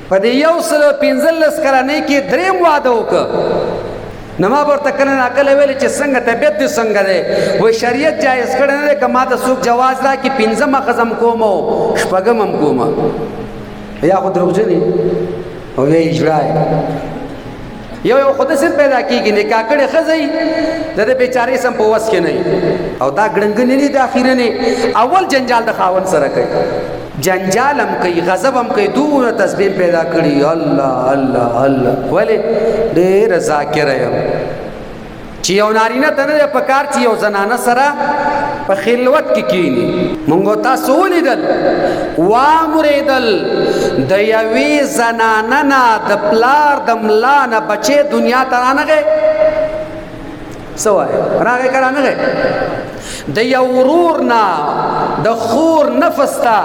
په دې 115 کلنۍ کې دریم واده وکړ. نو ما ورته کله ناکله ویل چې څنګه طبیعت دې څنګه دی؟ وایي شریعت جایز کړی نه دی، که ما ته څوک جواز راکړي پنځمه ښځه هم کوم او شپږم هم کوم. یا خو دروغجن یې او یا اجرا یې. یو یو خو داسې پیدا کېږي، نکاح کړې ښځه یي، د دې بېچارې سم په وس کې نه وي، او دا ګړنګنې نه دي، د اخرنې اول جنجال د خاوند سره کوي، جنجال هم کوي، غضب هم کوي، دومره تسبیح پیدا کړي. الله الله الله، ولې ډېره ذاکره یم چې یو نارینه ته نه دی پکار چې یو زنانه سره په خلوت کې کینی. مونږ تاسو ولیدل وامرېدل د یوې زنانه نه د پلار د ملا نه بچی دنیا ته رانغی. څه وایې؟ راغی که رانغی؟ د یو ورور نه د خور نفس ته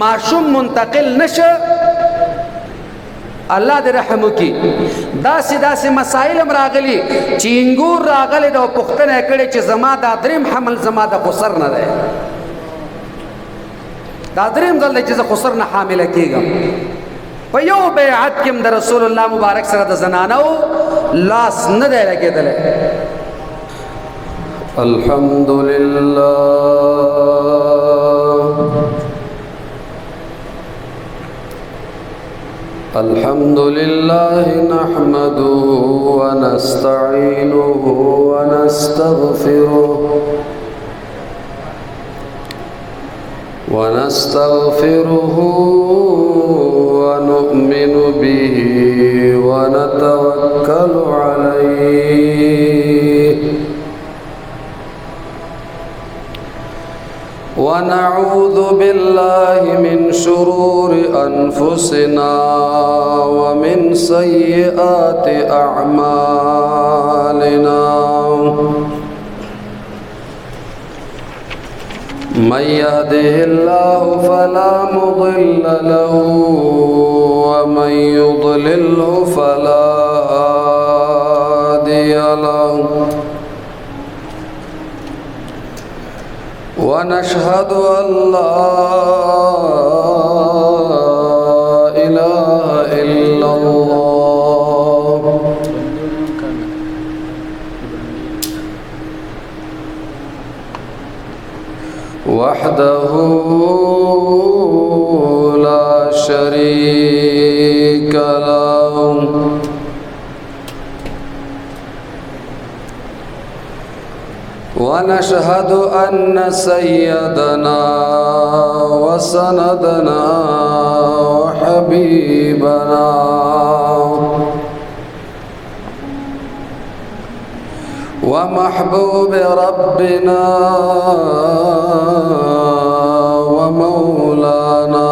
ماشوم منتقل نشه. الله دې رحم وکړي. داسې داسې مسایل هم راغلي چې انګور راغلی ده او پوښتنه یې کړې چې زما دا دریم حمل زما د خسر نه دی، دا دریم ځل دی چې زه خسر نه حامله کېږم. په یو بیعت کې هم د رسول الله مبارک سره د زنانو لاس نه دی لګېدلی. الحمد لله الحمد لله نحمده ونستعينه ونستغفره ونستغفره ونؤمن به ونتوكل عليه ونعوذ بالله من شرور أنفسنا ومن سيئات أعمالنا من يهده الله فلا مضل له ومن يضلله فلا هادي له ونشهد أن لا إله إلا الله وحده لا شريك له ونشهد أن سيدنا وسندنا وحبيبنا ومحبوب ربنا ومولانا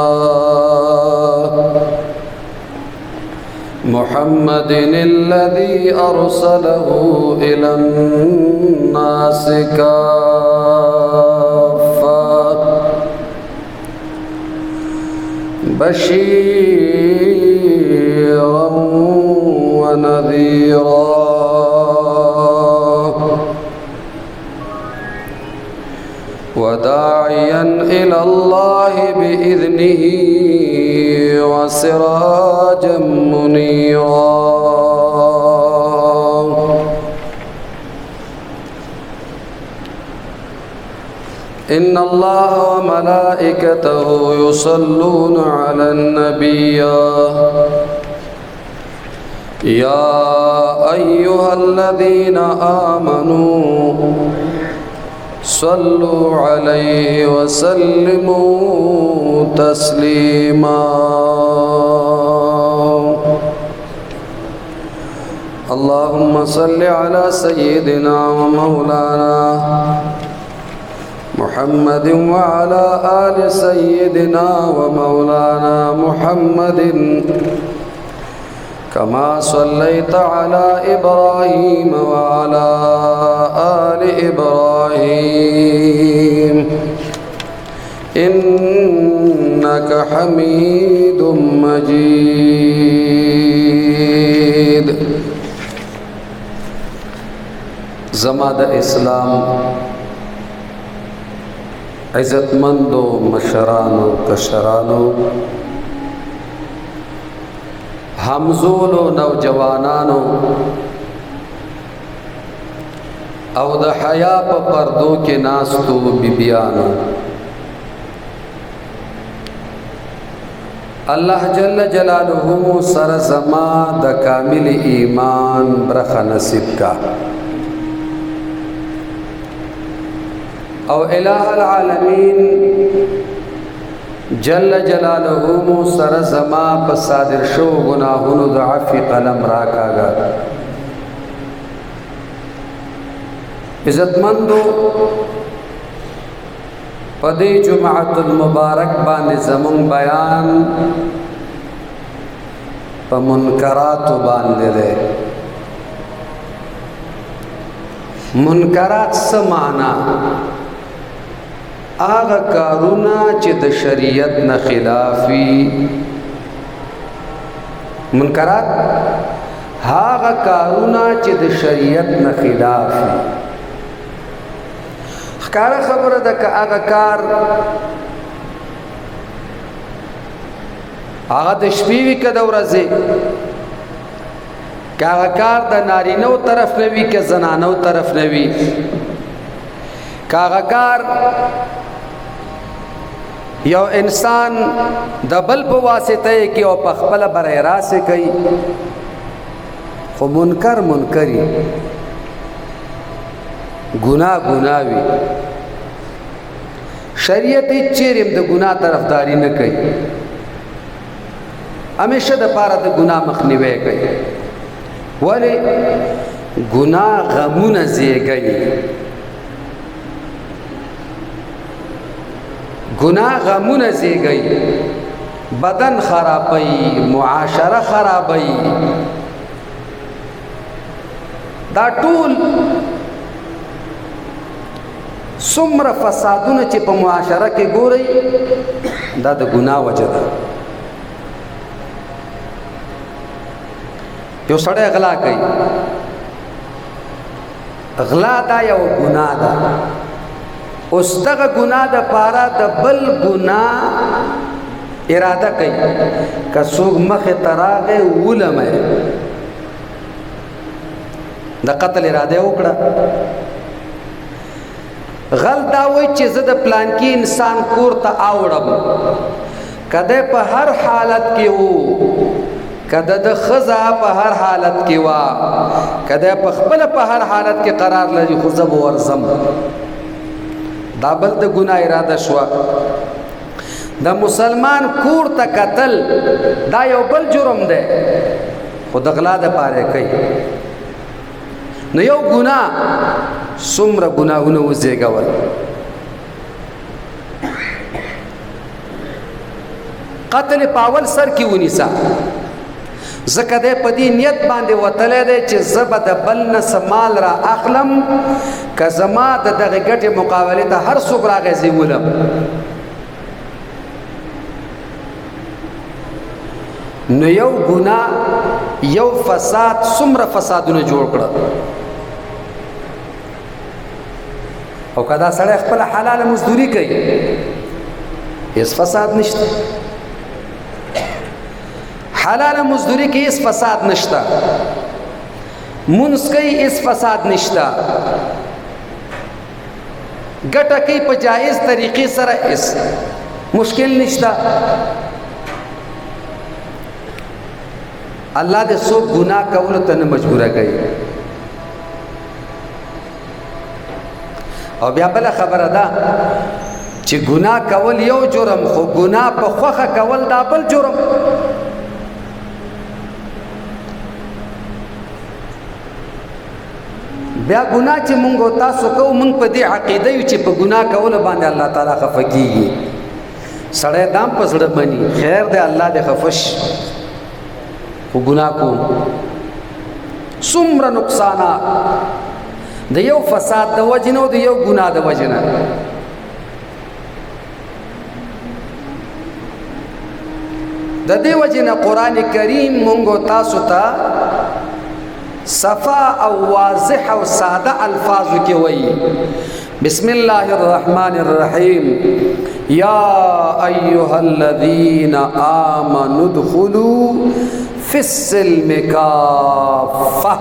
محمد الذي أرسله إلى الناس كافة بشيرا ونذيرا وداعيا إلى الله بإذنه وسراجا منيرا. إن الله وملائكته يصلون على النبي يا أيها الذين آمنوا صلوا عليه وسلموا تسليما. اللهم صل على سيدنا ومولانا محمد وعلى آل سيدنا ومولانا محمد كما صليت على إبراهيم وعلى آل إبراهيم إنك حميد مجيد. زما د اسلام عزتمندو مشرانو کشرانو، همزولو نوجوانانو او د حیا په پردو کې ناستو بیبیانو، الله جل جلاله مو سره زما د کامل ایمان برخه نصیب کا، او الہ العالمین جل جلاله مو سره زما په صادر شو گناهونو د عفو قلم راکاږه. عزتمندو، په دې جمعه المبارک باندې زمون بیان په منکرات باندې ده. منکرات څه معنا؟ هغه کارونه چې د شریعت نه خلافي. منکرات هغه کارونه چې د شریعت نه خلافي. ښکاره خبره ده که هغه کار هغه د شپې وي که د ورځې، که هغه کار د نارینو طرف نه وي که زنانو طرف نه وي، که هغه کار یو انسان د بل په واسطه کې او په خپل برای راست کوي، خو منکر منکری، ګناه ګناه وي. شریعت چیرې د ګناه طرفداري نه کوي، همیشه د پاره د ګناه مخنیوی کوي. ولی ګناه غمونه زیږوي، ګناه غمونه زیږوي، بدن خرابوي، معاشره خرابوي. دا ټول څومره فسادونه چې په معاشره کې ګورئ، دا د ګناه وجه ده. یو سړی غلا کوي، غلا دا یو ګناه ده. اوس دغه ګناه د پاره د بل ګناه اراده کوي، که څوک مخې ته راغی ولمه د قتل اراده وکړه. غل دا وایي چې زه د پلانکي انسان کور ته اوړم، که دی په هر حالت کې وو، که د ښځه په هر حالت کې وه، که دی په خپله په هر حالت کې قرار لري، خو زه به ورځم. دا بل د ګناه اراده شوه. د مسلمان کور ته قتل دا یو بل جرم دی، خو د غلا دپاره یې کوي. نو یو ګناه څومره ګناهونه وزېږول. قتل په اول سر کې ونیسه، ځکه دی په دې نیت باندې وتلی دی چې زه به د بل نه څه مال را اخلم، که زما د دغې ګټې مقابلې ته هر څوک راغی زه یې ولم. نو یو ګناه یو فساد څومره فسادونه جوړ کړه. او که دا سړی خپله حلاله مزدوري کوي، هېڅ فساد نشته. حلاله مزدوري کې هېڅ فساد نشته، مونځ کوي هېڅ فساد نشته، ګټه کوي په جایز طریقې سره هېڅ مشکل نشته. الله دې څوک ګناه کولو ته نه مجبوره کوي. او بیا بله خبره ده چې ګناه کول یو جرم، خو ګناه په خوښه کول دا بل جرم. بیا ګناه چې مونږ او تاسو کوو، مونږ په دې عقیده یو چې په ګناه کولو باندې الله تعالی خفه کیږي. سړی دام په زړه مني، خیر دی الله دې خفه شي، خو ګناه کوم. څومره نقصانات د یو فساد د وجې نه او د یو ګناه د وجې نه. د دې وجې نه قرآن کریم مونږ او تاسو ته صفا او واضح او ساده الفاظو کې وایي، بسم الله الرحمن الرحیم، یا ایها الذین آمنوا ادخلوا فی فی السلم کافه.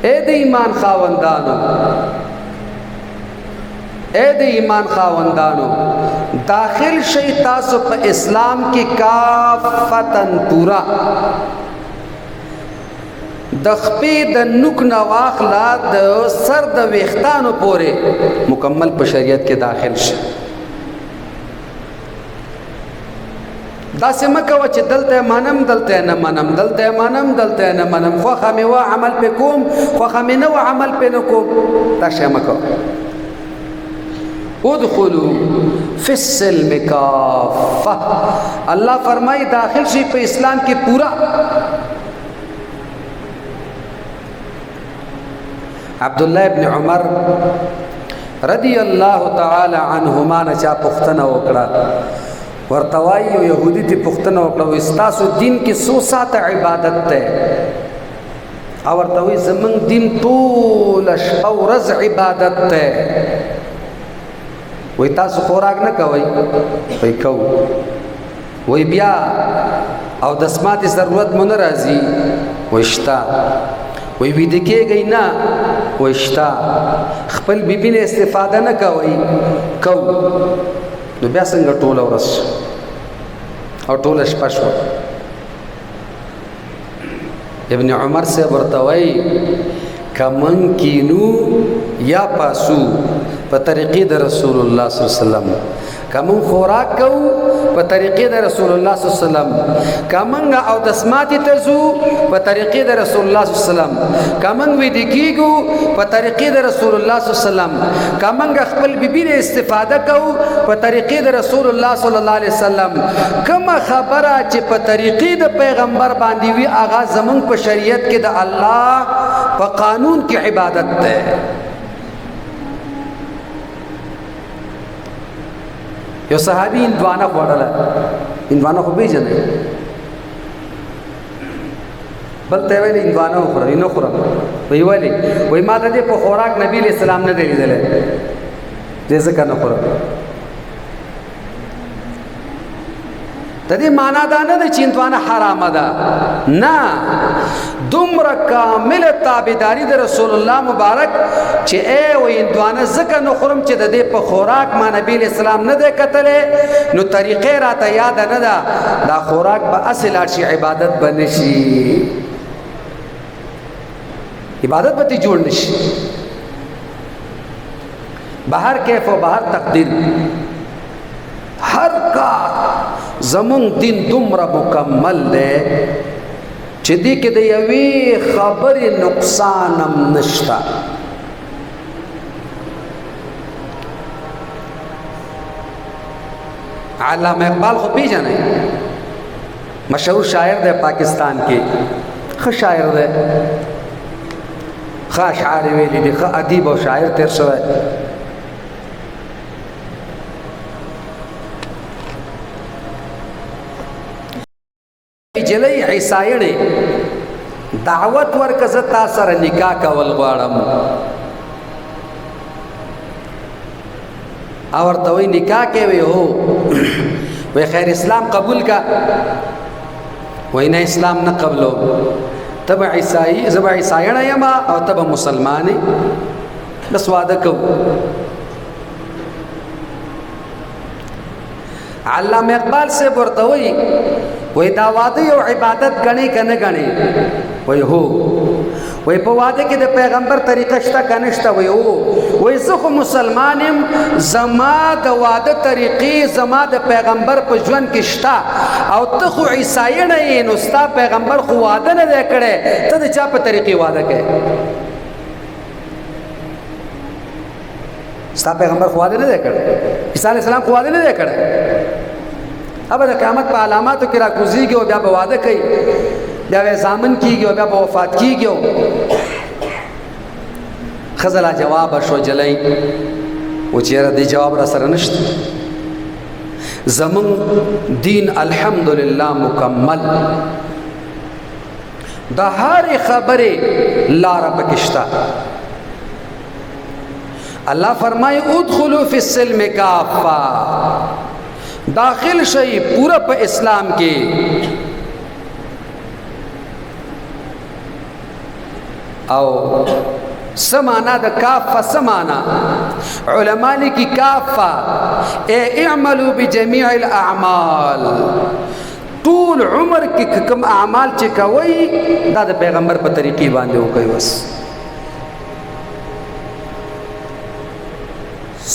اے د ایمان خاوندانو، اے د ایمان خاوندانو، داخل شئ تاسو په اسلام کې کافتن پورا، د خپې د نوک نه واخله د سر د ویښتانو پورې مکمل په شریعت کې داخل شئ. داسې مه کوه چې دلته یې منم دلته یې نه منم، دلته یې منم دلته یې نه منم، خوښه مې وه عمل پې کوم، خوښه مې نه وه عمل پې نه کوم، دا شی مه کوه. ادخلوا فی السلم کافه، الله فرمایي داخل شي په اسلام کې پورا. عبد الله ابن عمر رضی الله تعالی عنهما نه چا پوښتنه وکړه، ورته وایي یو یهودي ته پوښتنه وکړه، وایي ستاسو دین کې څو ساعته عبادت دی؟ او ورته وایي زمونږ دین ټوله شپه ورځ عبادت دی. وایي تاسو خوراک نه کوئ؟ وایي کوو. وایي بیا او د سماتې ضرورت مو نه راځي؟ وایي شته. وایي ویده کېږئ نه؟ وایي شته. خپل بیبي نه استفاده نه کوئ؟ کوو. نو بیا څنګه ټوله ورځ او ټوله شپه شوه؟ ابن عمر صاحب ورته وایي که موږ کینو یا پاسو په طریقې د رسول الله صلی الله علیه وسلم، که موږ خوراک کوو په طریقې د رسول الله صلی الله علیه وسلم، که موږ او د سماتې ته ځو په طریقې د رسول الله صلی الله علیه وسلم، که موږ ویده کېږو په طریقې د رسول الله صلی الله علیه وسلم، که موږ خپل بیبي نه استفاده کوو په طریقې د رسول الله صلی الله علیه وسلم، کومه خبره چې په طریقې د پیغمبر باندې وي هغه زموږ په شریعت کې د الله په قانون کې عبادت ده. یو صحابي هندوانه خوړله، هندوانه خو پېژنئ، بل ته یې ویل هندوانه وخوره، وایي نه خورم. وایي ولې؟ وایي ما د دې په خوراک نبي علیه السلام نه دی لیدلی، دې ځکه نه خورم. د دې معنا دا نه ده چې هندوانه حرامه ده، نه، دومره کامله تابعداري د رسول الله مبارک چې ای وایي هندوانه ځکه نه خورم چې د دې په خوراک ما نبي علیه السلام نه دی کتلی، نو طریقې راته یاده نه ده، دا خوراک به هسې لاړ شي، عبادت به نه شي، عبادت به ترې جوړ نه شي. بهر کیف او بهر تقدیر، هر کار زمونږ دین دومره مکمل دی چې دې کې د یوې خبرې نقصان هم نشته. علامه اقبال خو پیژنئ، مشهور شاعر دی پاکستان کې، ښه شاعر دی، ښه اشعار یې ویلي دي، ښه ادیب او شاعر تېر شوی. جلۍ عیسایڼې دعوت ورکه، زه تا سره نکاح کول غواړم. او ورته وایي نکاح کوې؟ هو. وایي خیر اسلام قبول کا؟ وایي نه اسلام نه قبلو، ته به عیسایي، زه به عیسایڼه یم او ته به مسلمان یې، بس واده کوو. علامه اقبال صاحب ورته وایي، وایي دا واده یو عبادت ګڼې که نه ګڼې؟ وایي هو. وایي په واده کې د پیغمبر طریقه شته که نشته؟ وایي هو. وایي زه خو مسلمان یم، زما د واده طریقې زما د پیغمبر په ژوند کې شته، او ته خو عیسایي نه یې، نو ستا پیغمبر خو واده نه دی کړی، ته د چا په طریقې واده کوې؟ ستا پیغمبر خو واده نه دی کړی، عیسی علیه السلام خو واده نه دی کړی، ابه د قیامت په علاماتو کې راکوزیږي او بیا به واده کوي، بیا به زامن کیږي او بیا به وفات کیږي. ښځه لا جواب شو جلۍ و چې یاره دې جواب را سره نشته، زمونږ دین الحمدلله مکمل، د هرې خبرې لاره پکې شته. الله فرمایي ادخلوا فی السلم کافه، داخل شئ پورا په اسلام کې. او سمانا د کافه سمانا علما لیکي کافه ای اعملوا بجميع الاعمال، ټول عمر کې کوم اعمال چې کوي دا د پیغمبر په طریقې باندې وکوي. بس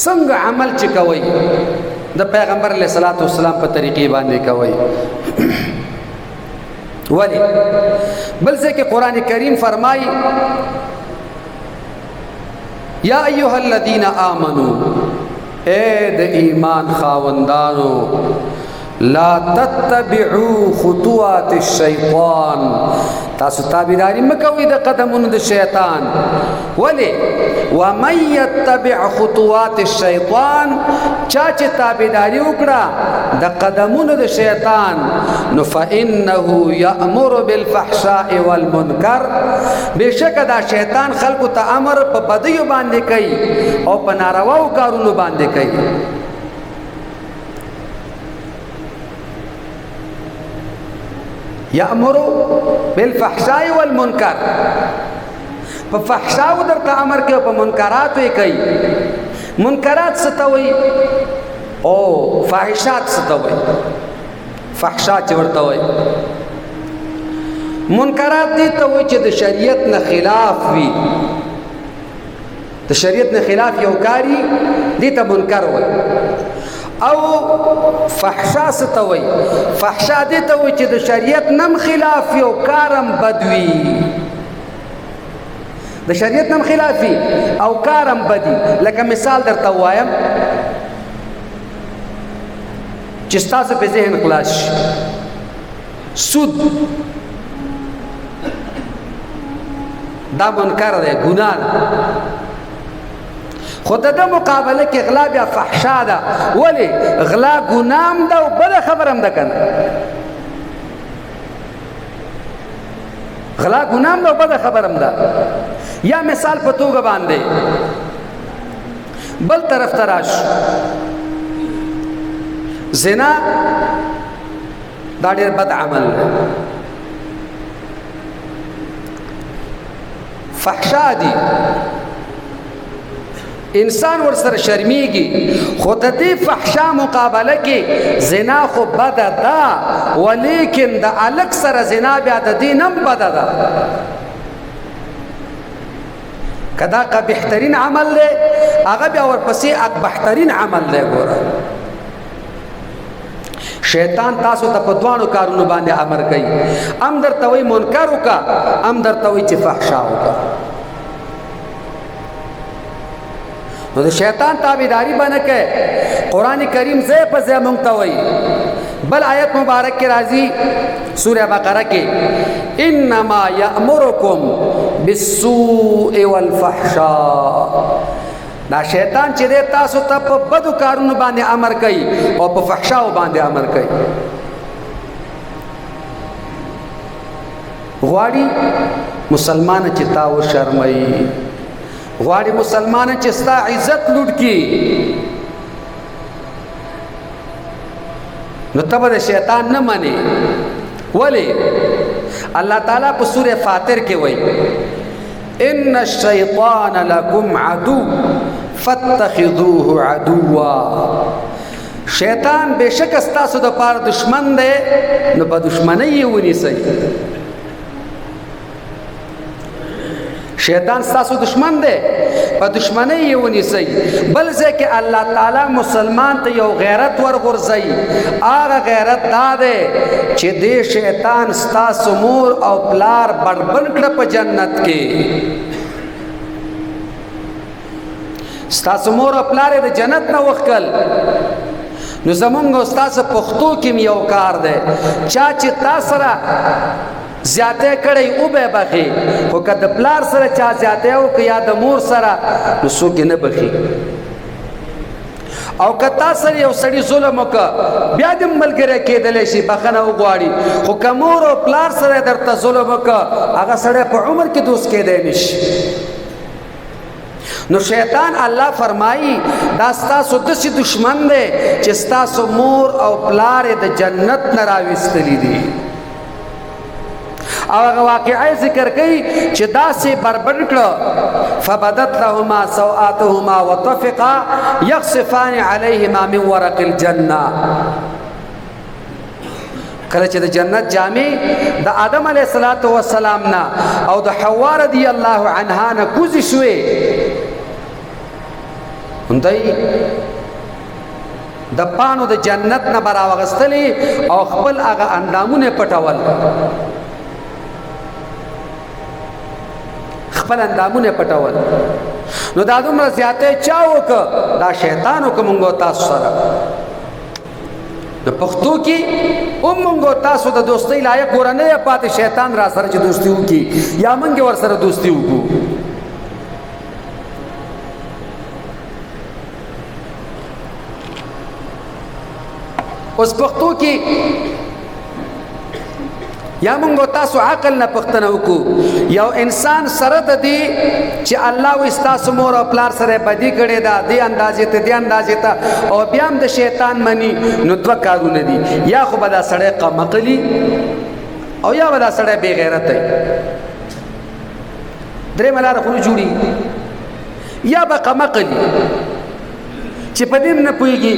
څنګه عمل چې کوي د پیغمبر علیه الصلاۃ والسلام په طریقې باندې کوي. ولی بل ځکه قران کریم فرمای یا ایها الذین آمنو، اے د ایمان خاوندانو، لا تتبعوا خطوات الشیطان، تاسو تابعداري مکوئ د قدمونو د شیطان. ولی ومن يتبع خطوات الشیطان، چا چې تابعداري وکړه د قدمونو د شیطان نو فإنه یأمر بالفحشاء والمنکر، بشک دا شیطان خلکو ته امر په بدیو باندې کوي او په نارواو کارونو باندې کوي. یأمر بالفحشاء والمنکر، په فحشاء درته امر کوي او په منکراتو یې کوي. منکرات څه ته وایي او فاحشات څه ته وایي؟ فحشا چې ورته وایي منکرات دې ته وایي چې د شریعت نه خلاف وي، د شریعت نه خلاف یو کاری دې ته منکر وایي. او فحشا څه ته وایي؟ فحشا دې ته وایي چې د شریعت نم خلاف یو کارم بد وي، د شریعت نم خلافي او کارم بدی. لکه مثال درته وایم چې ستاسو په ذهن خلاص شي، سود دا منکر دی، ګناه ده، خو د ده مقابله کې غلا بیا فحشا ده. ولې؟ غلا ګناه هم ده او بده خبره هم ده که نه؟ غلا ګناه هم ده او بده خبره هم ده. یا مثال په توګه باندې بل طرف ته راش، زنا دا ډېر بد عمل دی، فحشا دي، انسان ورسره شرمیږي، خو د دې فحشا مقابله کې زنا خو بده ده، ولیکن د الک سره زنا بیا د دې نم بده ده. که دا قبیحترین عمل دی، هغه بیا ورپسې اقبحترین عمل دی. ګوره شیطان تاسو ته په دواړو کارونو باندې امر کوي، ام درته وایي منکر وکړه، ام درته وایي چې فحشا وکړه. نو د شیطان تابعداري به نه کوي. قرآن کریم ځای په ځای مونږ ته وایي، بل آیت مبارک کې راځي سوره بقره کې، انما یأمرکم بالسوء والفحشاء، دا شیطان چې دی تاسو ته په بدو کارونو باندې امر کوي او په فحشاو باندې امر کوي. غواړي مسلمان چې تا وشرموي، غواړي مسلمان چې ستا عزت لوټ کړي، نو ته به د شیطان نه منې. ولې؟ الله تعالی په سوره فاطر کې وایي ان الشیطان لکم عدو فاتخذوه عدوا، شیطان بېشکه ستاسو دپاره دښمن دی، نو په دښمنۍ یې ونیسئ. شیطان ستاسو دښمن دی، په دښمنۍ یې ونیسئ. بل ځای کې الله تعالی مسلمان ته یو غیرت ورغورځوي، هغه غیرت دا دی چې دې شیطان ستاسو مور او پلار بربند کړه په جنت کې. ستاسو مور او پلار یې د جنت نه وښکل. نو زمونږ او ستاسو پښتو کې یو کار دی، چا چې تا سره زیاتی کړی وبه بخي، خو که د پلار سره چا زیاتی وکړي یا د مور سره، نو څوک یې نه بخي. او که تا سره یو سړي ظلم وکړ، بیا دې ملګری کېدلی شي، بخښنه وغواړي، خو که مور او پلار سره درته ظلم وکړ، هغه سړی په عمر کې دوست کېدی نه شي. نو شیطان الله فرمایي دا ستاسو داسې دشمن دی چې ستاسو مور او پلار د جنت نه راویستلي دي. او هغه واقعه ذکر کوي چې داسې بربنډ کړه، فبدت لهما سوآتهما وطفقا يخصفان عليهما من ورق الجنه. کله چې د جنت جامې د آدم علیه الصلاۃ والسلام نه او د حوا رضی الله عنها نه کوزې شوې، همدای د پانو د جنت نه براوغستلې او خپل هغه اندامونه پټول، خپل اندامونه پټول. نو دا دومره زیاته چا وکړه؟ دا شیطان وکړه مونږ تاسو سره. د پښتو کې هم مونږ تاسو د دوستۍ لایق ګوره نه پاتې، شیطان را سره چې دوستي وکړي یا مونږ ور سره دوستي وکړو. اوس پښتو کې یا مونږ تاسو عقل نه پښتنه وکړو، یو انسان سره د دې چې الله وي ستاسو مور او پلار سره بدی کړې ده، دې اندازې ته دې اندازې ته، او بیا هم د شیطان مني، نو دوه کارونه دي، یا خو به دا سړی قمقلي او یا به دا سړی بې غیرته وي. درېیمه لاره خو نه جوړېږي. یا به قمقلي چې په دې هم نه پوهېږي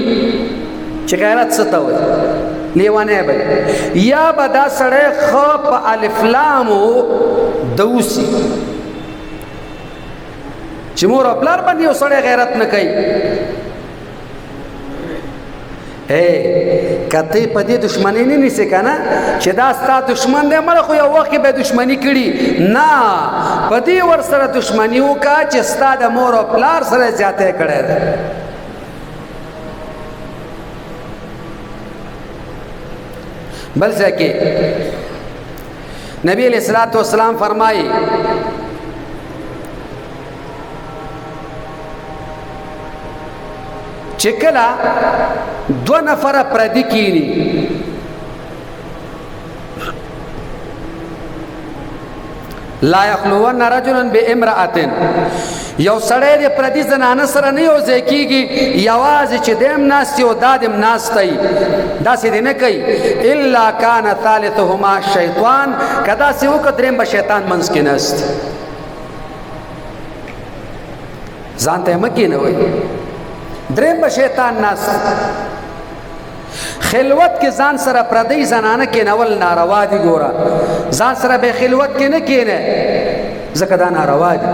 چې غیرت څه ته وایي، لیوانی به، یا به دا سړی ښه په الف لامو دوسي چې مور او پلار باندې یو سړی غیرت نه کوي. که ته په دې دښمنۍ نه نیسې که نه چې دا ستا دښمن دی، مړه خو یو وخت کې به دښمني کړي نه، په دې ورسره دښمني وکړه چې ستا د مور او پلار سره زیاتی کړی دی. بل ځای کې نبی علیہ الصلوۃ والسلام فرمایي چې کله دوه نفره پردي کینی، لا یخلون رجل بامرأة، یو سړی د پردي زنانه سره نه یو ځای کېږي، یوازې چې دی هم ناست او دا دی هم ناست دی، داسې دې نه کوي، الا کان ثالثهما شیطان، که داسې وکړه درېیم به شیطان منځ کې ناست، ځان ته یې مه کښېنوئ، درېیم به شیطان ناست. خلوت کې ځان سره پردۍ زنانه کېنول ناروا دي، ګوره ځان سره به خلوت کې نه کېنې ځکه دا ناروا دي،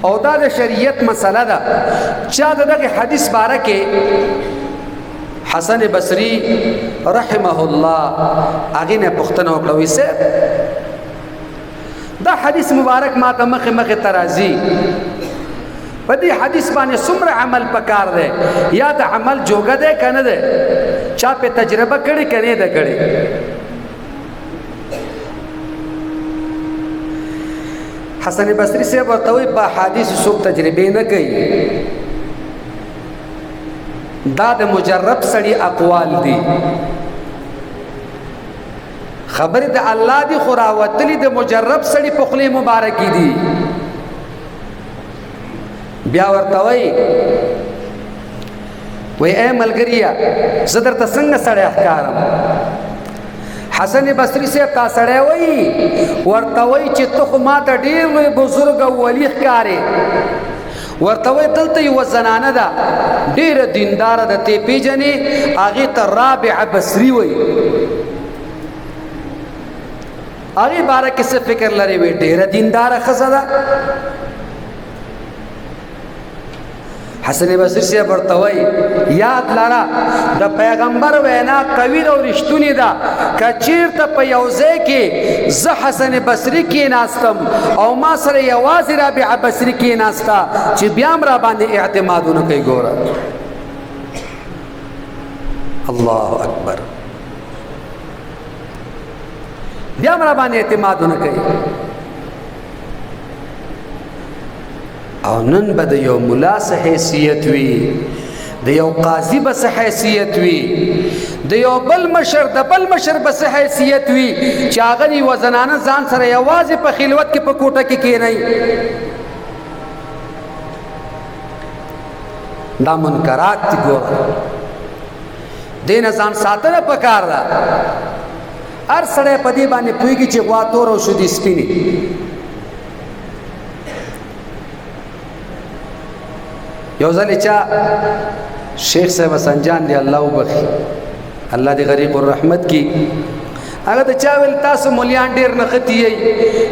او دا د شریعت مسله ده. چا د دغه حدیث باره کې حسن بصری رحمه الله هغې نه پوښتنه وکړه، وایي صاحب دا حدیث مبارک ما ته مخې مخې ته راځي، په دې حدیث باندې څومره عمل پکار دی، یا د عمل جوګه دی که نه دی، چا پې تجربه کړې که نه ده کړې؟ حسن بصری صاحب ورته وایي په حدیث څوک تجربې نه کوي، دا د مجرب سړي اقوال دي، خبرې د الله دي خو راوتلي د مجرب سړي په خولې مبارکې دي. بیا ورته وایي وایي ای ملګریه زه درته څنګه سړی ښکارم؟ حسن بصری صاحب تا سړی وایي، ورته وایي چې ته خو ما ته ډېر لوی بزرګ او ولي ښکارې. ورته وایي دلته یوه زنانه ده ډېره دینداره ده، ته یې پېژنې؟ هغې ته رابعه بصري وایي. هغې باره کې څه فکر لرې؟ وایي ډېره دینداره ښځه ده. حسن بصری صاحب ورته وایي یاد لره د پیغمبر وینا قوي ده او رښتونې ده، که چیرته په یو ځای کې زه حسن بصری کېناستم او ما سره یوازې رابعه بصری کېناسته چې بیا هم را باندې اعتماد ونه کوي. ګوره الله اکبر، بیا هم را باندې اعتماد ونه کوي. او نن به د یو ملا څه حیثیت وي، د یو قاضي به څه حیثیت وي، د یو بل مشر د بل مشر به څه حیثیت وي چې هغه د یوه زنانه ځان سره یوازې په خلوت کې په کوټه کې کښېنوي. دا منکرات دي. ګوره، دې نه ځان ساتنه پکار ده. هر سړی په دې باندې پوهېږي چې غوا توره او شیدې سپینې. یو ځل چا شیخ صاحب حسن جان دی الله وبخي، الله دې غریق الرحمت کی، هغه د چا ویل تاسو مولیان ډیر نختی یئ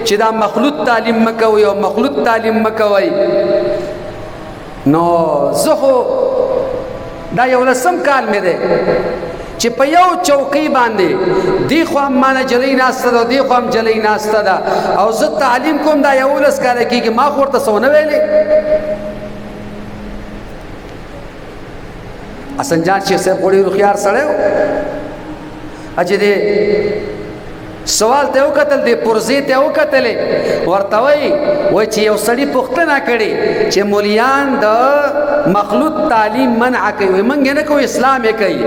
چې دا مخلوط تعلیم مکوئ او مخلوط تعلیم مکوئ. نو زه خو دا یو لسم کال مې دی چې په یو چوکۍ باندې دی خو هم مانه جلۍ ناسته ده، دی خو هم جلۍ ناسته ده، او زه تعلیم کوم. دا 11 کاله کېږي، ما خو ورته څه ونه ویلې. حسن جان شیخ صاحب خو ډېر هوښیار سړی و، چې دې سوال ته وکتل، دې پرزې ته وکتلې، ورته وایي وایي چې یو سړي پوښتنه کړې چې مولیان د مخلوط تعلیم منع کوي، وایي موږ یې نه کوو، اسلام یې کوي.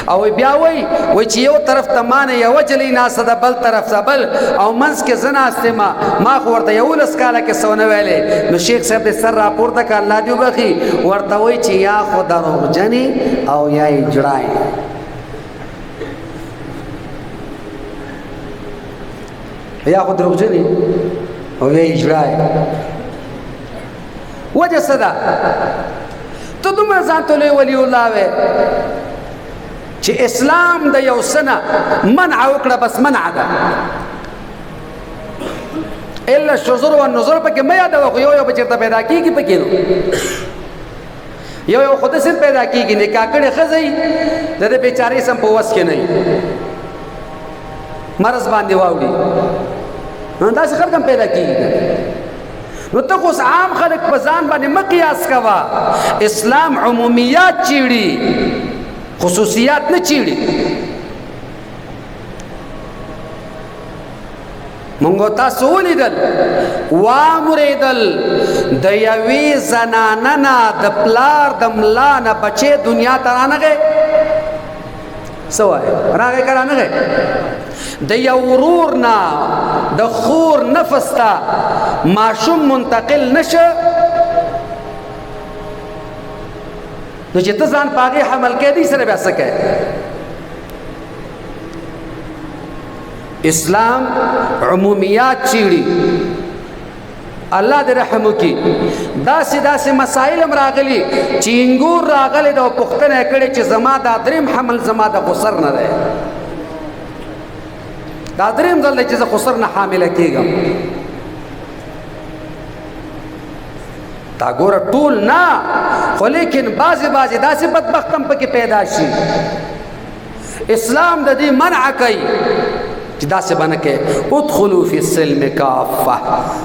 او بیا وایي وایي چې یو طرف ته مانه یوه جلۍ ناسته ده، بل طرف ته بل، او منځ کې زه ناست یم، ما خو ورته 11 کاله کې څه ونه ویلې. نو شیخ صاحب دې سر راپورته کړه، الله دې وبخښي، ورته وایي چې یا خو دروغجنې او یا یې جړای. یا خو دروغجنې او یا اجرای. وجه څه ده؟ ته دومره ځان ته لوی ولی الله وې چې اسلام د یو سنه منع وکړه، بس منع ده، الا الشذور والنذور پکې مه یادوه، خو یو یو به چېرته پیدا کېږي پکې. نو یو یو خو داسې پیدا کېږي، نکاح کړې ښځه یي، د دې بېچارې سم په وس کې نه وي، مرض باندې واوړي، نو داسې خلک هم پیدا کېږي. نو ته خو اوس عام خلک په ځان باندې مه قیاس کوه. اسلام عمومیات چیړي، خصوصیات نه چیړي. مونږ تاسو ولیدل وامریدل د یوې زنانه نه د پلار د ملا نه بچې دنیا ته رانغی، څه وایې راغی که رانغی؟ د یو ورور نه د خور نفس ته ماشوم منتقل نشه، نو چې ته ځان په هغې حمل کوې، دې سره بیا څه کوې؟ اسلام عمومیات چیړي. الله دې رحم وکړي. داسې داسې مسایل هم راغلي چې انګور راغلی ده او پوښتنه یې کړې چې زما دا دریم حمل زما د خسر نه دی، دا دریم ځل دی چې زه خسر نه حامله کېږم. دا ګوره ټول نه، خو لیکن بعضې بعضې داسې بدبخت هم پکې پیدا شي. اسلام د دې منع کوي چې داسې به نه کوې، ادخلوا فی السلم کافه،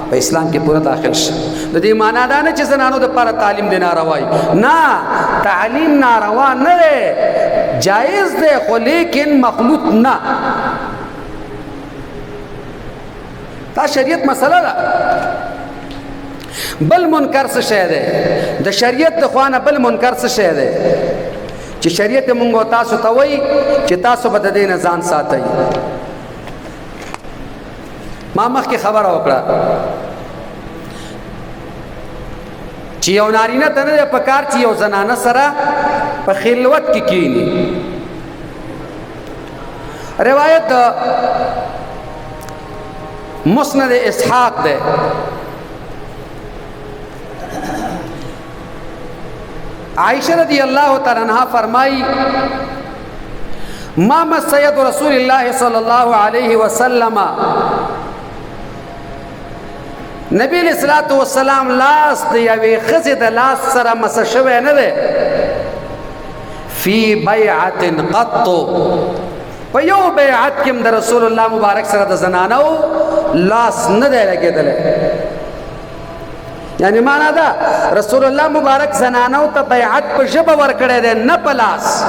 په اسلام کې پوره داخل شه. د دې معنا دا نه چې زنانو دپاره تعلیم دی ناروا وي، نه، تعلیم ناروا نه دی، جایز دی، خو لیکن مخلوط نه. دا شریعت مسله ده. بل منکر څه شی دی؟ د شریعت د خوا نه بل منکر څه شی دی چې شریعت مونږ تاسو ته وایي چې تاسو به د دې نه ځان ساتئ؟ ما مخکې خبره وکړه چې یو نارینه ته نه دی پکار چې یو زنانه سره په خلوت کې کینی. روایت د مسند اسحاق ده، عائشہ رضی اللہ تعالی عنہا فرمائی ما مس ید رسول اللہ صلی اللہ علیہ وسلم، نبی علیہ الصلوۃ والسلام لاس د یوې ښځې د لاس سره مس شوی نه دی، فی بیعة قط، په یو بیعت کې هم د رسول الله مبارک سره د زنانو لاس نه دی لګېدلی. یعنی معنا دا رسول الله مبارک زنانو ته بیعت په ژبه ورکړی دی، نه په لاس.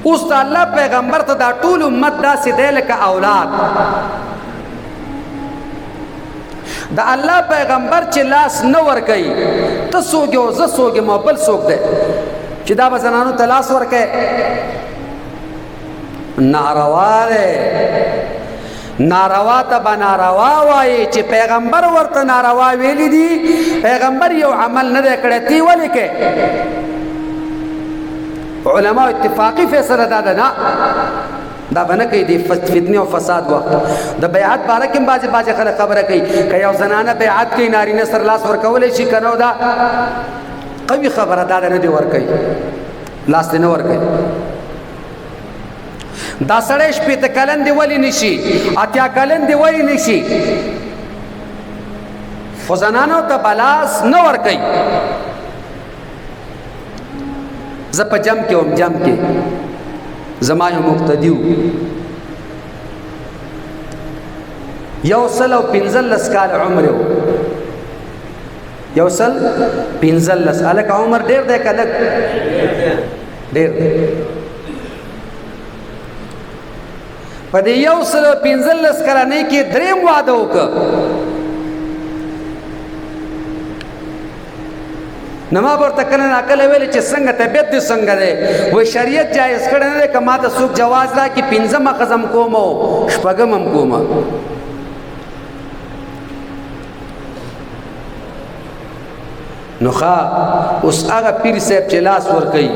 اوس د الله پیغمبر ته دا ټول امت داسې دی لکه اولاد. د الله پیغمبر چې لاس نه ورکوي، ته څوک یې او زه څوک یم او بل څوک دی چې دا به زنانو ته لاس ورکوي؟ ناروا دی. ناروا ته به ناروا وایي چې پیغمبر ورته ناروا ویلي دي. پیغمبر یو عمل نه دی کړی، تی ولې کوې؟ علماء اتفاقي فیصله دا ده، نه دا به نه کوي. د فتنې او فساد وخت د بیعت باره کې هم بعضې بعضې خلک خبره کوي، که یو زنانه بیعت کوي نارینه سره لاس ورکولی شي که نه؟ دا قوي خبره دا ده، نه دې ورکوي، لاس دې نه ورکوي. دا سړی 60 کلن دی ولې نشي، 80 کلن دی ولې نشي، خو زنانو ته به لاس نه ورکوي. زه په جم کې وم، جم کې زما یو مقتدي و، 115 کاله عمر و، 115. هلکه عمر ډېر دی که لږ؟ ډېر دی. په دې 115 کلنۍ کې دریم واده وکړ. نو ما ورته کله ناکله ویل چې څنګه طبیعت دې څنګه دی؟ وایي شریعت جایز کړی نه دی، که ما ته څوک جواز راکړي پنځمه ښځه هم کوم او شپږم هم کوم. نو ښه، اوس هغه پیر صاحب چې لاس ورکوي،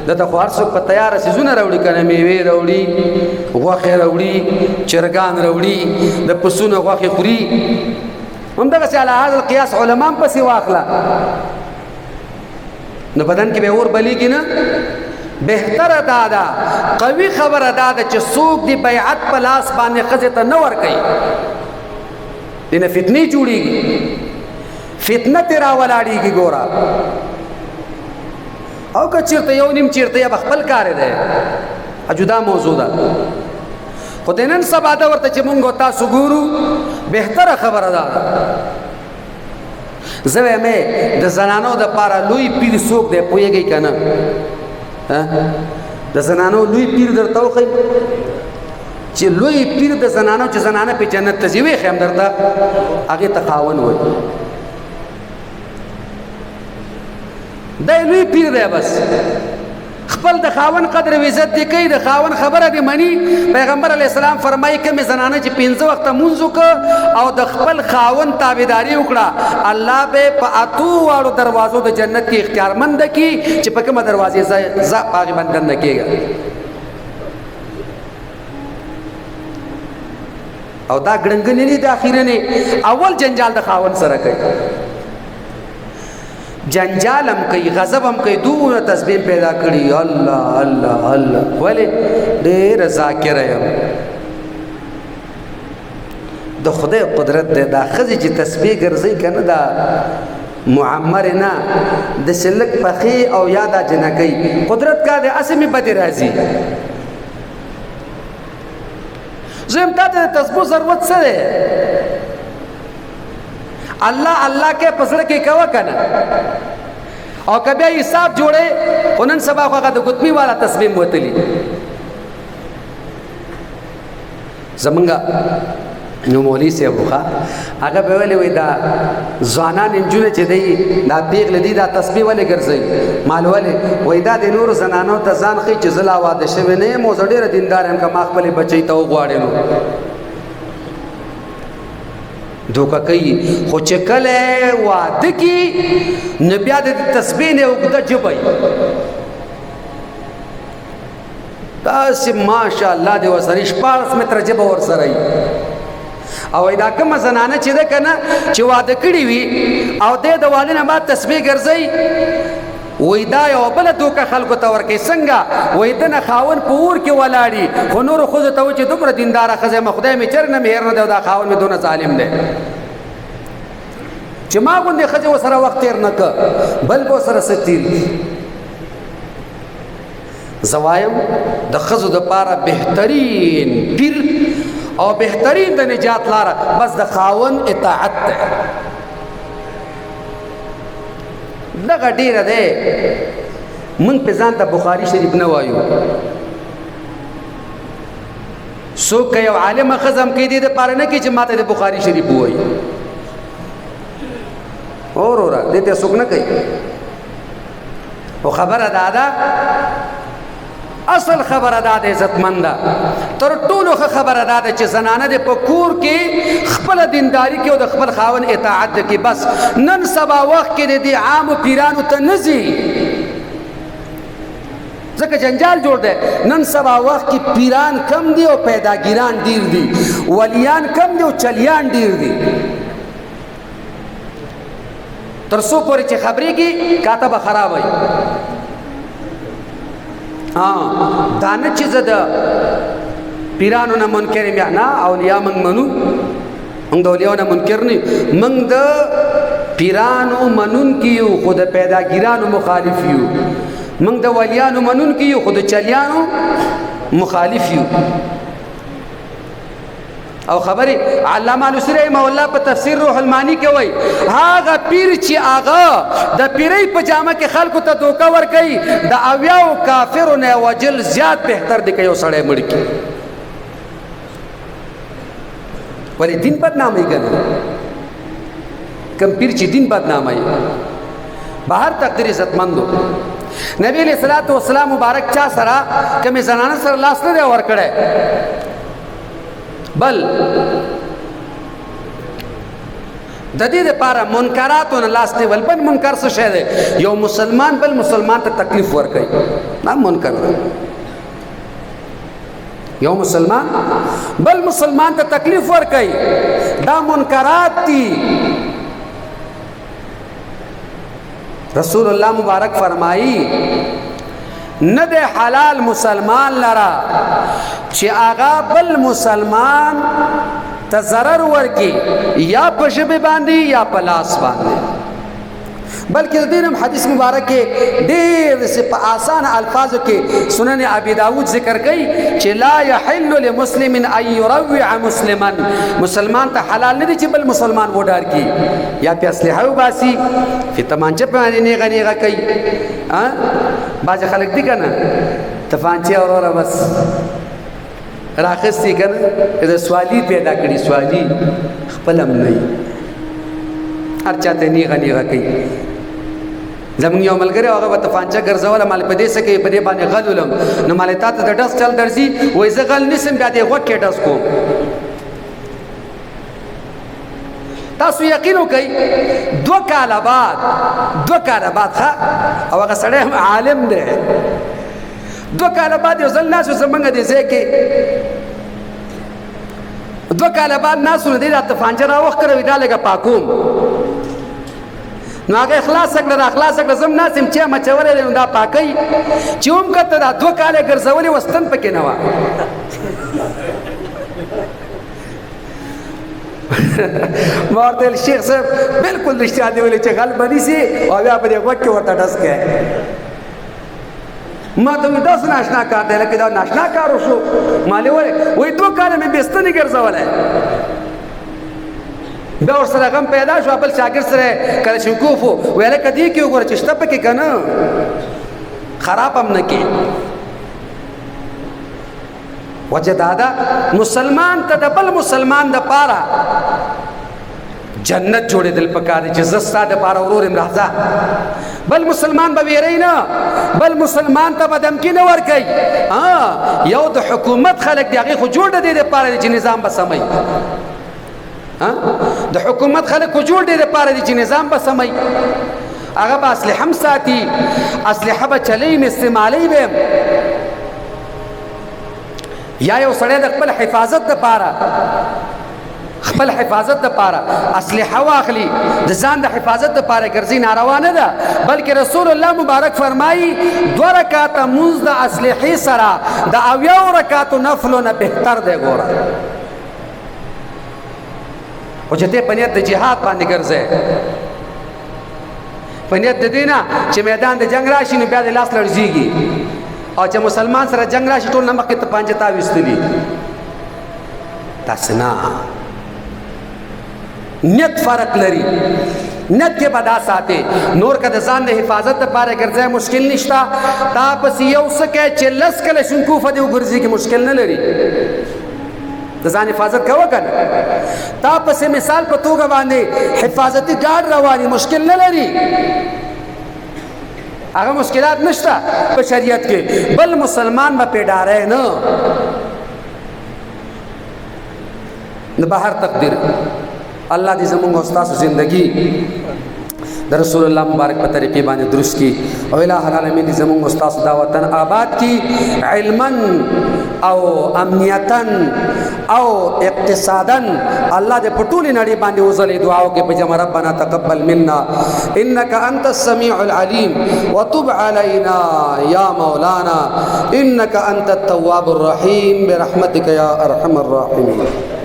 ده ته خو هر څوک په تیاره څیزونه راوړي که نه؟ میوې راوړي، غوښې راوړي، چرګان راوړي، د پسونو غوښې خوري. همدغسې علی هذا القیاس علما هم پسې واخله، نو بدن کې به اور بلیږي نه. بهتره دا ده، قوي خبره دا ده چې څوک دې بیعت په لاس باندې ښځې ته نه ورکوي، دې نه فتنې جوړېږي، فتنه ترې راولاړېږي. ګوره، او که چېرته یو نیم چېرته یا به خپل کار دی، جدا موضوع ده. خو د نن سبا دا ورته چې مونږ تاسو ګورو، بهتره خبره ده. زه وایم د زنانو د پاره لوی پیر څوک دی، پوهېږئ که نه؟ د زنانو لوی پیر درته وښیم چې لوی پیر د زنانو چې زنانه په جنت ته ځي، وښیم درته، هغې ته خاوند وایي. دی لوی پیر دی، بس خپل د خاون قدر او عزت دی کوي، د خاون خبره دی مني. پیغمبر علی السلام فرمایي کومې زنانه چې 5 وخته مونځ وکړ او د خپل خاون تابعداري وکړه، الله به په اتو واړو دروازو د جنت کې اختیارمند کی چې په کومه دروازې ځه په هغې باندې دننه کېږه. او دا ګړنګنې نه د اخیرنې اول جنجال د خاون سره کوي، جنجال هم کوي، غضب هم کوي، دومره تسبیح پیدا کړي، الله الله الله، ولې ډېر ذاکر یم. د خدای قدرت دی، دا ښځې چې تسبیح ګرځي که نه، دا معمر نه د سلک پخې او یا دا جنکۍ، قدرت کا دی، هسې مې بدې راځي. زه یم تا ته د تسبو ضرورت څه دی؟ الله الله کې په زړه کې کوه که نه، او که بیا حساب جوړې. خو نن سبا خو هغه د ګوتمي والا تسبیح وتلي. زمونږ نو مولوي صاحب وخه، هغه به ویلي وي دا ځوانان نجونې چې دی دا پیغلې دي دا تسبیح ولې ګرځوي؟ مال ولې؟ وایي دا د نورو زنانو ته ځان ښیي چې زه لا واده شوی نه یم او زه ډېره دیندار یم، که ما خپلې بچۍ ته وغواړې نو دوکه کوي. خو چې کله واده کي نو بیا د تسبیح نه اوږده ژبه وي، داسې ماشاءالله دې ورسره 16 متره ژبه ورسره وي. او دا کومه زنانه چې ده که نه چې واده کړي وي او دی د واده نه بعد تسبیح ګرځوي، وایي دا یوه بله دوکه خلکو ته ورکوي. څنګه؟ وایي ده نه خاوند په اور کې ولاړي، خو نورو ښځو ته وایي چې دومره دینداره ښځه یم، خدای مې چېرې نه مې هېر نه دی او دا خاوند مې دونه ظالم دی چې ما غوندې ښځې ورسره وخت تېر نه کړ، بل به ورسره څه تېر کړي. زه وایم د ښځو دپاره بهترین پیر او بهترین د نجات لاره بس د خاوند اطاعت دی. دغه ډېره دی، موږ په ځان ته بخاري شریف نه وایو. څوک که یو عالمه ښځه هم کوي، دې دپاره نه کوي چې ما ته د بخاري شریف ووایي. وروره، دې ته څوک نه کوي. او خبره دا ده، اصل خبره دا ده عزتمنده، تر ټولو ښه خبره دا ده چې زنانه دې په کور کې خپله دینداري کې او د خپل خاوند اطاعت دې کې. بس نن سبا وخت کې د دې عامو پیرانو ته نه ځي، ځکه جنجال جوړ دی. نن سبا وخت کې پیران کم دي او پیداګیران ډیر دي، ولیان کم دي او چلیان ډیر دي. تر څو پورې چې خبرېږي کاته به خراب وي. دا نه چې زه د پیرانو نه منکر یم، نه، اولیاء موږ منو، موږ د اولیاء نه منکر نه، موږ د پیرانو منونکي یو خو د پیداګیرانو مخالف یو، موږ د ولیانو منونکي یو خو د چلیانو مخالف یو. او خبرې علامه علوسی رحمه الله په تفسیر روح المانی کې وایي، هغه پیر چې هغه د پیرۍ په جامه کې خلکو ته دوکه ورکوي، د اویاو کافرو نه وجل زیات بهتر دی که یو سړی مړ کړي. ولې دین بدناموي که نه؟ کوم پیر چې دین بدناموي، بهر تقدیر عزتمندو. نبی علیہ الصلوۃ والسلام مبارک چا سره کومې زنانه سره لاس نه دی ورکړی، بل د دې لپاره منکراتو نه لاس نیول. بل منکر څه شی دی؟ یو مسلمان بل مسلمان ته تکلیف ورکوي، دا منکر دی. یو مسلمان بل مسلمان ته تکلیف ورکوي، دا منکرات دي. رسول الله مبارک فرمایي، نه د حلال مسلمان لرا چې هغه بل مسلمان ته ضرر ورکي، یا په ژبې باندې یا په لاس باندې. بلکې د دې هم حدیث مبارک کې ډېر داسې په اسانه الفاظو کې سنن ابي داود ذکر کوي چې لا يحل لمسلم ان يروع مسلما، مسلمان ته حلال نه دي چې بل مسلمان وډار کړي، یا په اسلحه وباسي، په تمانچه باندې نیغه نیغه کوي. بعضې خلک دي که نه تفانچې وروره بس راخیستي که نه، د سوالي پیدا کړي، سوالي خپل هم نه وي، هر چا ته نیغه نیغه کوي. زمونږ یو ملګری هغه به تفانچه ګرځوله، مال په دې څه کوي، په دې باندې غل ولم، نو مال تا ته د ډس چل درځي، وایي زه غل نیسم، بیا دې غوږ کې ډس کوم. تاسو یقین وکئ، 2 کاله بعد، 2 کاله بعد ښه، او هغه سړی هم عالم دی، 2 کاله بعد یو ځل ناست و زمونږ دې ځای کې، 2 کاله بعد ناست و، نو دی دا تفانچه راوښکله، وایي دا لږه پاکوم. نو هغه خلاصه کړه، را خلاصه کړه، زه هم ناست یم چې مچولی دی، نو دا پاکوي. چې هم کته دا 2 کاله یې ګرځولې وه، ستن پکې نه وه. ما ورته ویل شیخ صاحب بالکل رښتیا دی ویلي چې غل به نیسي او بیا په دې غوږ کې ورته ډز کوي. ما ته وایي دا څه ناشنا کار دی، لکه دا ناشنا کار وشو. ما له ولې؟ وایي 2 کاله مې بې ستنې ګرځولی. بیا ورسره غم پیدا شو، بل شاګرد سره کلشینکوف و، ویل که دې کې وګوره چې شته پکې که نه، خراب هم نه کې. وجه دا ده مسلمان ته د بل مسلمان د پاره جنت جوړېدل پکار دي چې زه ستا دپاره ورور یم، راځه. بل مسلمان به ویری نه، بل مسلمان ته به دمکي نه ورکوي. یو د حکومت خلک دي، هغې خو جوړ د دې دپاره دي چې نظام به سموي. د حکومت خلک خو جوړ دې دپاره دي چې نظام به سموي، هغه به اسلحه هم ساتي، اسلحه به چلوي، استعمالوي به. یا یو سړی د خپل حفاظت دپاره، خپل حفاظت دپاره اسلحه واخلي، د ځان د حفاظت دپاره ګرځي، ناروا نه ده. بلکې رسول الله مبارک فرمایي 2 رکعاته مونځ د اسلحې سره د 70 رکعاتو نفلو نه بهتر دی. ګوره، خو چې ته په نیت د جهاد باندې ګرځې، په نیت د دې نه چې میدان د جنگ راشي نو بیا د لاس لړزیږي، او چې مسلمان سره جنگ راشي ټول نه مخکې ته پنجه تا ویستلي، تاسو نه نیت فرق لري. نیت کې به دا ساتې، نور که د ځان د حفاظت لپاره ګرځی مشکل نشته. تا پسې یو څه کوي چې 10 کله شنکوفه دې وګرځي کې مشکل نه لري. د ځان حفاظت کوه کنه. تا پسې مثال په توګه باندې حفاظتي ګارډ رواني، مشکل نه لري، هغه مشکلات نشته په شریعت کې. بل مسلمان به پیډاره نه. نو بهر تقدیر الله دې زمونږ او تاسو زندگی د رسول الله مبارک په طریقې باندې درست کی، او الہ العالمین دې زمونږ او تاسو دا وطن آباد کی، علما او امنیتا او اقتصادا. الله دې په ټولې نړۍ باندې وزلې. دعا وکړي په جمع. ربنا تقبل منا انك انت السميع العليم وتب علينا يا مولانا انك انت التواب الرحيم برحمتك يا ارحم الراحمين.